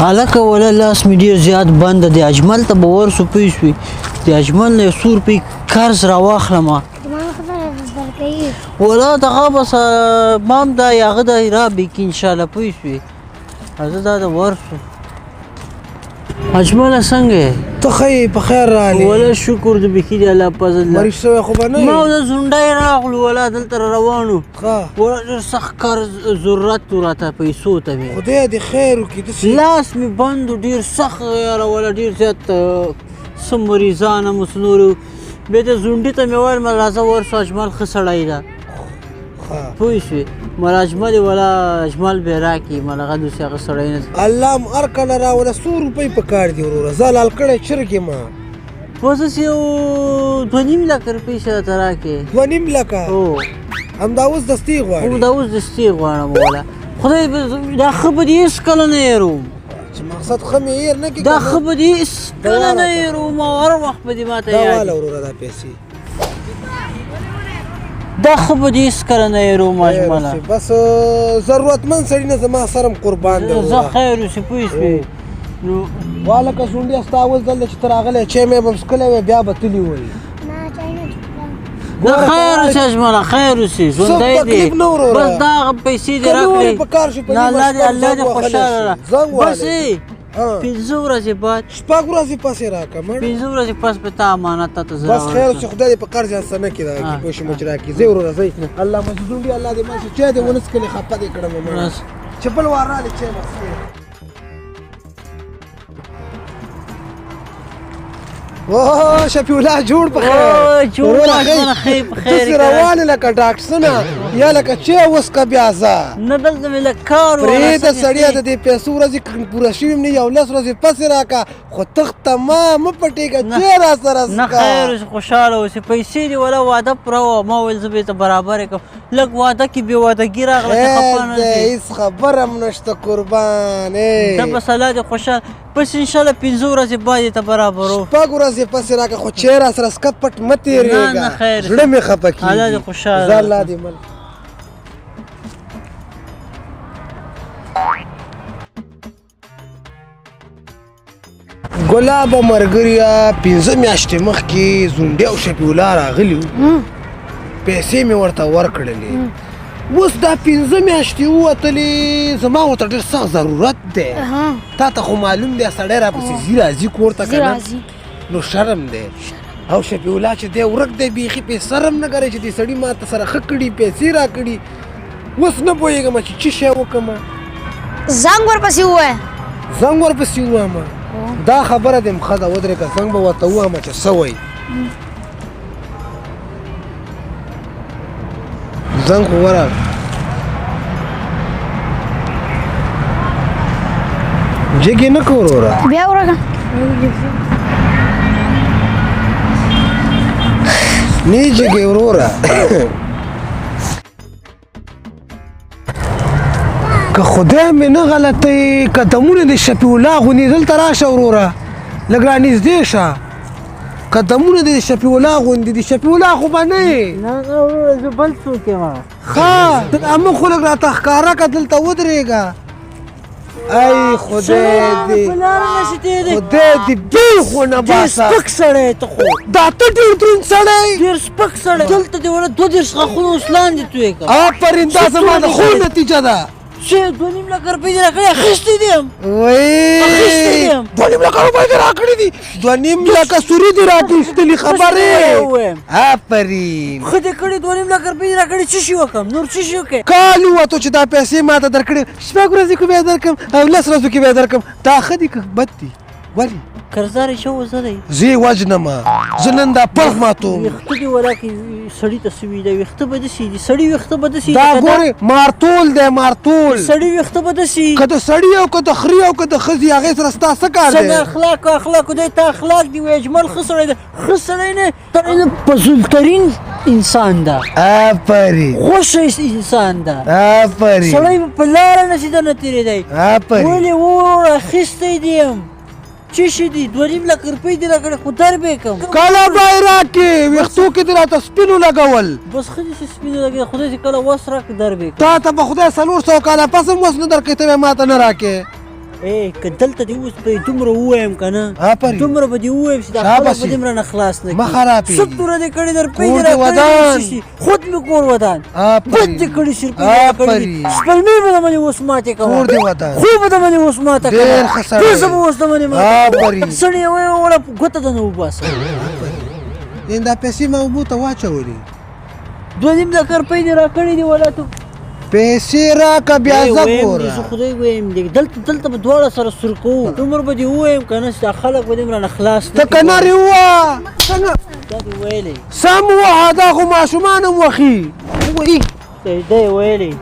هلکه ولا لاس مې ډېر زیات بند دی، اجمل ته به ورسو، پوه شوې؟ د اجمل نه یو څو روپۍ قرض راواخلم. ولا دغه بس مام دا هغه د را به کې انشاءالله، پوه شوې؟ زه دا د ورسو. اجمله څنګه یې؟ ته ښه یې؟ په خیر راغلې؟ ولا شکر د بیخي دی الله فضل دی. مریض شوی خو به نه؟ ما د زونډی راغلو، ولا دلته روانو. ولا ډېر سخت کار ضرورت و راته پیسو ته مې. خدای دې خیر وکړي، داسې لاس مې بند و ډېر سخت یاره، ولا ډېر زیات څه مریضان هم څه نور. بیا د زونډي ته مې وویل مه راځه ورسو، اجمل ښه سړی ده، پوه شوې؟ مله اجمل ولا اجمل به راکړي، مله هغه داسې هغه سړی نه. الله هم هر کله راوله. څو روپۍ په کار دي وروره؟ زه حلال کړی چرګ یم. اوس داسې یو 2.5 لکه روپۍ چې راته راکړې. 2.5 لکه؟ هو. همدا اوس دستي غواړې؟ همدا اوس دستي غواړم. ولا خدای دا ښه به دې هېڅکله نه هېروم. چې مقصد ښه مې هېر نه کړې. دا ښه به دې هېڅکله نه هېروم او هر وخت به دې ماته دا یاد. واله وروره دا پیسې. دا ښه به دې هېڅکله نه هېروم اجمله. بس ضرورتمند سړي نه زما سرم قربان دی. زه خیر اوسې، پوه شوې؟ نو واله که زونډیه، ستا اول ځل دی چې ته راغلی، چای مې به هم څکلی وی، بیا به تلي وای. نه، خیر اوسې اجمله، خیر اوسې، ژوندی دی. تکلیف نه وروره. بس دا هغه پیسې دې که نورې راکړې. په کار شي، په نه، نیمه الله دې شپه الله دې زنګ وهلی خوشحاله شي. را. زنګ بس وهلی. 5 ورځې بعد. 6 ورځې پسې راکړه مړه. 5 ورځې پس به تا امانت تا ته زه بس خیر راورسوم. چې خدای دې په قرض حسنه کې راکړي، پوه شي مچ راکړي. ځئ وروره ځئ، الله مو زونډي، الله دې مل شي. چای دې ونه څکلې، خفه دې کړم مړه. بس. چې بل وار راغلې چای به څکې. اوه شفیع الله، جوړ په خیر؟ اوه، جوړ. وروره، اجمله، ښه په خیر داسې یې کړه. روان لکه ډاکټرسنه یا لکه چای وڅکه بیا ځه. نه، دلته مې لږ کار و. پرېږده سړیه، د دې پیسو ورځې پوره شوي هم نه، یو 10 ورځې پسې راکړه، خو تخته ما مه پټېږه، چای را سره نه. څکه. خیر اوسې، خوشحاله اوسې. پیسې دې ولا وعده پوره وه، ما ویل زه به یې ته برابرې کړم، لږ وعده کې بې وعدګي راغله چې خیر خفه نه دی، شې. هېڅ خبره هم نشته، قربان ای. ته بس الله دې خوشحال، بس انشاءالله 5 ورځې بعد یې ته برابرو. 6 ورځې پسې راکړه، خو چای را سره څکه، پټ مه تېرېږه. نه، نه، خیر. زړه مې خفه کېږي. الله دې خوشحاله. ځه، الله دې مل. ګلابه مرګریا، 5 میاشتې مخکې زونډی او شفیع الله راغلي وو، پیسې مې ورته ورکړلې. اوس دا 5 میاشتې ووتلې، زما ورته ډېر سخت ضرورت دی. تا ته خو معلوم دی، سړی راپسې ځي راځي کور ته که نه؟ راځي. نو شرم دی، او شفیع الله چې دی ورک دی، بیخي پې سرم نه ګرځي چې دې سړي ما ته سره ښه کړي، پیسې راکړي. اوس نه پوهېږم چې څه شی وکړم. زنګ ورپسې ووایه. زنګ ورپسې ووایم؟ دا خبره دې هم ښه ده. ودرېږه، زنګ به ورته ووایم چې څه وایي. زنګ خو ورغی، جګې نه کو وروره. بیا ورغه. نه جګې وروره. که خدای مې نه غلطوي، قدمونه د شفیع الله غوندې. دلته راشه وروره، لږ رانږدې شه. قدمونه د شفیع الله غوندې دي، شفیع الله خو به نه یې؟ نه نه وروره، زه بل څوک یم. ښه، مخ خو لږ راته ښکاره که، دلته ودرېږه. ای خدای دې په لاره نه شي تېری. خدای دې بېخونه ډېر باسه. سپک سړی ته خو. دا ته ډېر دروند سړی. ډېر سپک سړی. دلته دې ولا 32 غاښونه اوس لاندې توی کړه. آفرین، دا زما د ښو نتیجه ده. چې 2.5 لکه روپۍ دې راکړې، اخیستې دي هم. وای، اخیستې دي هم. 2.5 لکه روپۍ دې راکړې دي، 2.5 لکه سوري دې راکېستلي خبرې. ووایم. آفرین. ښه دې کړي، 2.5 لکه روپۍ دې راکړې، څه شي وکړم نور، څه شي وکړې؟ کال ووتو چې دا پیسې ما ته درکړې، 6 ورځې کې به یې درکړم او 10 ورځو کې به یې درکړم. دا ښه دي که بد دي؟ ولې؟ قرضدار یې شه وزلی. زه یې وژنم، زه نن دا پړخ ماتوم. ویښته دې ولا کې سړي ته سوي دی، ویښته به داسې دي، سړي ویښته به داسې. دا ګورې، مارتول دی، مارتول. سړي ویښته به داسې. که د سړي او که د خري او که د ښځې، هغې سره ستا څه کار څنګه دی؟ اخلاق اخلاق دی، ته اخلاق دی وایي. اجمل ښه سړی دی، ښه سړی نه تر فضولترین انسان ده. آفرین. خوش انسان ده. آفرین. سړی به په لاره نه شي درنه تېرېدی. آفرین. ولې وروره اخیستی دی یم، څه شي دي؟ 2.5 لکه روپۍ دې راکړې، خو در به یې کړم. کله به یې راکړې؟ ویښتو کې دې راته سپینو لګول. بس ښه دي چې سپینې لګېدې، خدای چې کله وس راکړي در به یې کړم. تا ته به خدای 400 کاله پس هم وس نه درکړي، ته به ماته نه راکې. ای که دلته دې اوس په دومره ووایم که نه، دومره به دې ووایم چې دا خلک به دې رانه خلاص نه کړي. مه خرابېږي. څه توره دې کړې در پۍ دې راکړې، خود مې کور ودان، بد دې کړي، سرپۍ دې راکړې دي، سپلمې به د باندې اوس ماتې کوه، کور دې ودان، خو به د باندې اوس ماته کوه، ډېر ښه سړی، پېزه به اوس د باندې ماته کوه، سړی یې وړه ګوته د نه وباسه. دا پیسې ما اوبو ته واچولې، 2.5 لکه روپۍ دې راکړې دي. ولا ته پیسې راکه بیا زه ګوره. زه خدای ویم دې دلته به دواړه سره سور کوو. دومره به دې ووایم که نه چې دا خلک به دې رانه خلاص نه ته که نرې ووهه، دا دې ویلی سم ووهه، دا خو ماشومان هم وخي. دا یې ویلی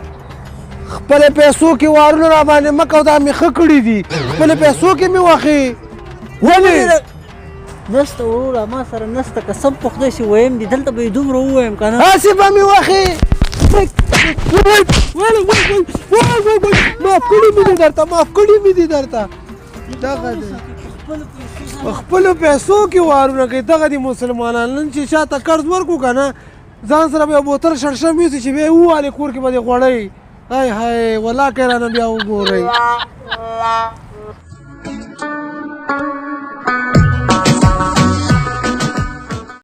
خپلې پیسو کې وارونه را باندې مه کوه، دا مې ښه کړي دي، خپلې پیسو کې مې وخي. ولې نسته وروره، ما سره نسته، قسم په خدای چې ویم دي دلته به یې دومره ووایم که نه هسې به مې وخي. معاف کړي مې دي درته، معاف کړي مې دي درته. دغه دی په خپلو پیسو کې وارونه کوي، دغه دي مسلمانان. نن چې چا ته قرض ورکړو که نه، ځان سره به یو بوتل شړشم یوسي چې بیا یې ووالې کور کې به دې غوړی. های های ولا که رانه بیا وګورئ.